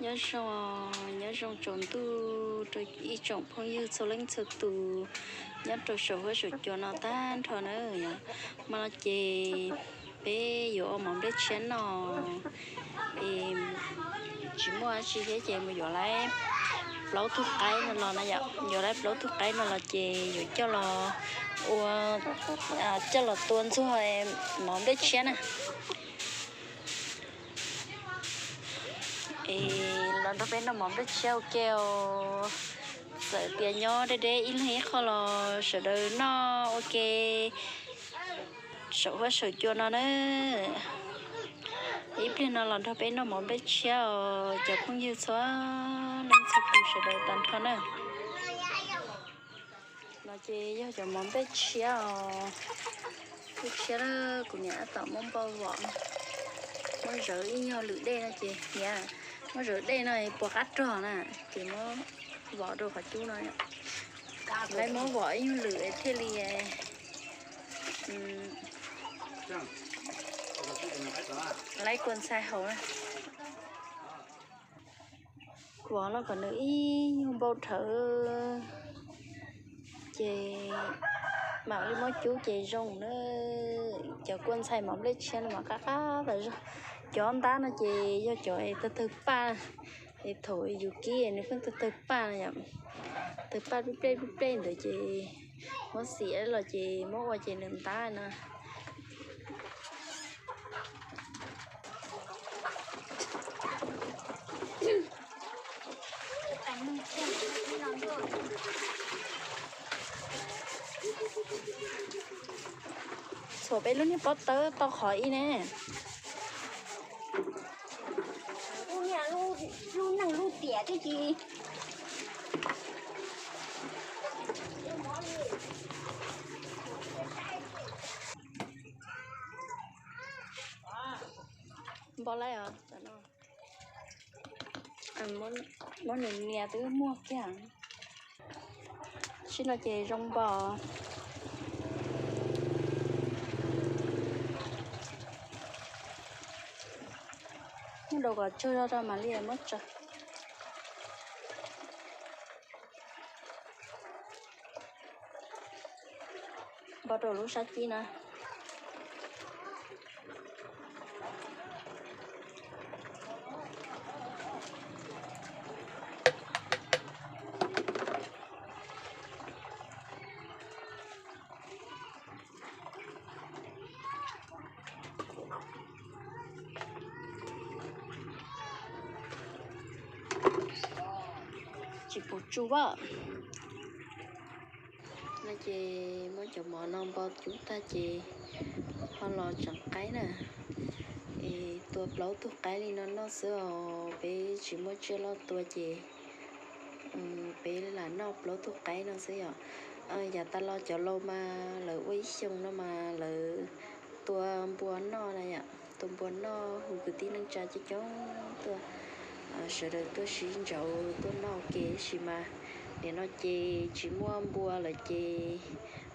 Nyob zoo, nyob zoo tsaus ntuj rau ib tsoom phooj ywg txhua leej txhua tus nyob rau saum huab saum cua no tag nrho na. Mas no ces peb yuav ua mov nplej tshiab no es tsis muaj dab tsi thiab ces mus yuav lawv plaub tug qaib no los no yom, yuav lawv plaub tug qaib no los ces yuav coj los ua, coj los tua ntxuag mov nplej tshiab na. Es los nrog peb noj mov nplej tshiab ua ke os. Txawm tias nyob deb deb ib leeg ib qho los sawv daws noj ua ke saum huab saum cua no na. Ib pliag no los nrog peb noj mov nplej tshiab os cov phooj ywg txhua leej txhua tus sawv daws tag nrho na. No ces yog cov mov nplej tshiab os. Nplej tshiab na, kuv niam tab tom muab npau vom, muab zawv ib nyuag lwm dej no ces niam, muab zawv dej no puas qab rog na, ces muab vom rau qhov cub no. Lawv muab vom ib nyuag lwm thiaj li lawv kua ntxhai haus na. Vom no kom nws ib nyuag npau dhawv ces mam li muab cub ces zoo na. Cov kua ntxhai mov nplej tshiab no mas qab qab tas zog. Cov ntab no ces yog cov tawg tawg paj, es thaum yus kib nws pheej tawg tawg paj no yom. Tawg paj plij plej plij plej ntawd ces muab xiav los ces muab ua ces nws ntab no. Txhuam peb lub niag pob tawb tau qhov ib ne. Lub neej lub tiam twb tsis npau laib os. Muab nws nias twb muag kiag. Sib no ces zoo npau. Muab daus kom tsawg zog rau mam li muab tso. Npau rau lub sab cib na. Tsis pum tsuj as. No ces muab cov mov no npau cub tag ces ho los tseev qaib na. Es tua plaub tug qaib li no noj xwb os, peb tsis muaj tsiaj loj tua ces peb lam noj plaub tug qaib no xwb yom. Yav tas los cov laus mas lawv ua ib xyoos no mas lawv tua npua noj na yom, tua npua noj hu kwv tij neej tsa coob coob tuaj, sawv daws tuaj sib ntsauv tuaj noj ua ke tab sis mas nim no ces tsis muaj npua lawm ces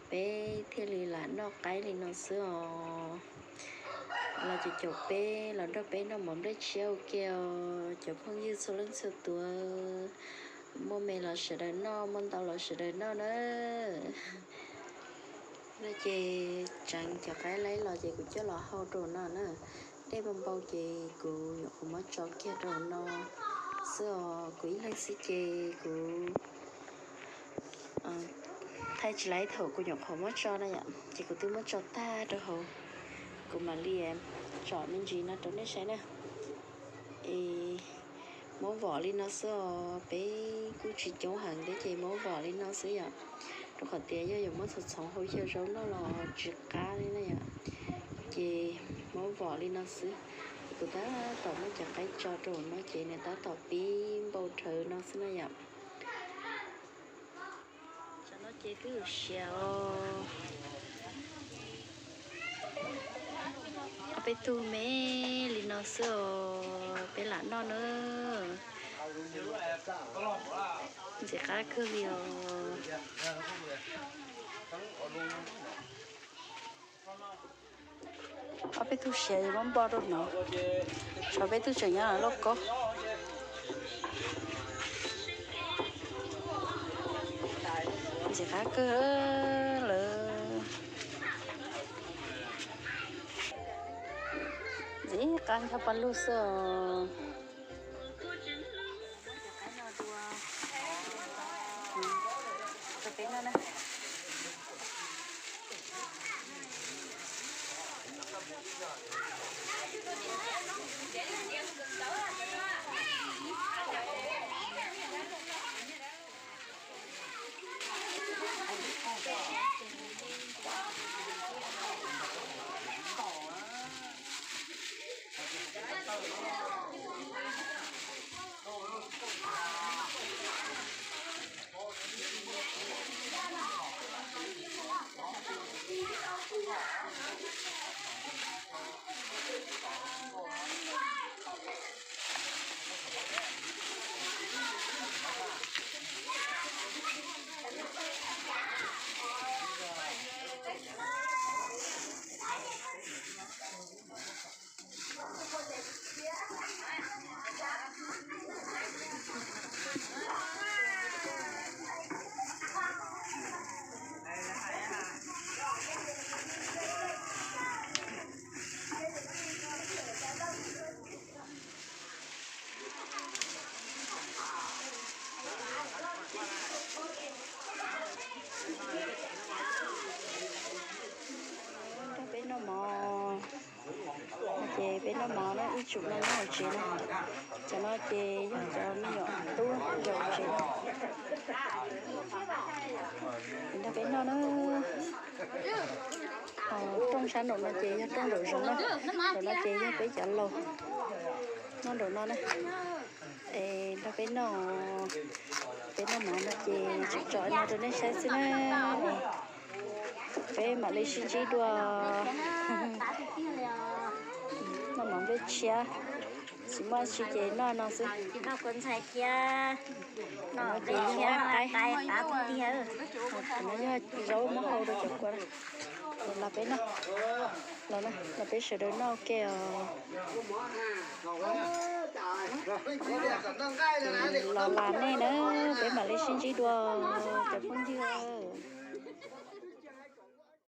peb thiaj li lam noj qaib li no xwb os. Los ces caum peb los nrog peb noj mov nplej tshiab ua ke os cov phooj ywg txhua leej txhua tus. Muaj me los sawv daws noj, muaj ntau los sawv daws noj na. No ces tseev cov qaib laib los ces kuv coj los hau rau no na. Dej npau npau ces kuv nyuam qhuav muab tso kiag rau no xwb os. Kuv ib leeg xwb ces kuv thaij tsis laib thaum kuv nyuam qhuav muab tso na yom, ces kuv twb muab tso tag rau hauv. Kuv mam li tsom me ntsis no rau nej saib na. Es muab vom li no xwb os, peb kuj tsis coob heev thiab ces muab vom li no xwb yom. Rau qhov tias yog yuav muab txhoov txhoov hau xyaw zaub noj los tsis qab li na yom. Ces muab vom li no xwb. Kuv tab tom muab cov qaib tso rau no ces nws tab tom pib npau dhawv no xwb na yom. Tsam no ces twb yuav siav os. Ob peb tug me li no xwb os, peb lam noj na. Ntxim qab kawg li os. Ob peb tug siav yuav muab npau rau no, tshuav peb tug tseem nyob lauj kaub. Ntxim qab kawg lawm. Ntxim qab ncho pa lug xwb os. Nrog peb noj mov no ces peb noj mov no ib tsum no nyob hauv tsev no. Cov no ces yog cov me nyuam tub yog hauv tsev no. Ces nrog peb noj na. Rooj sab nraum no ces yog rooj nraum zoov na. Nraum no ces yog peb cov laus noj nraum no na. Es nrog peb noj, peb noj mov no ces tseem tso no rau nej saib xwb na. Peb mam li sib ntsib dua. Noj mov nplej tshiab, tsis muaj tsi ces noj no xwb. Ces yog qaib, no yog zaub muab hau rau cov kua. Los peb noj, los peb sawv daws noj ua ke os. Los las nej na, peb mam li sib ntsib dua cov phooj ywg.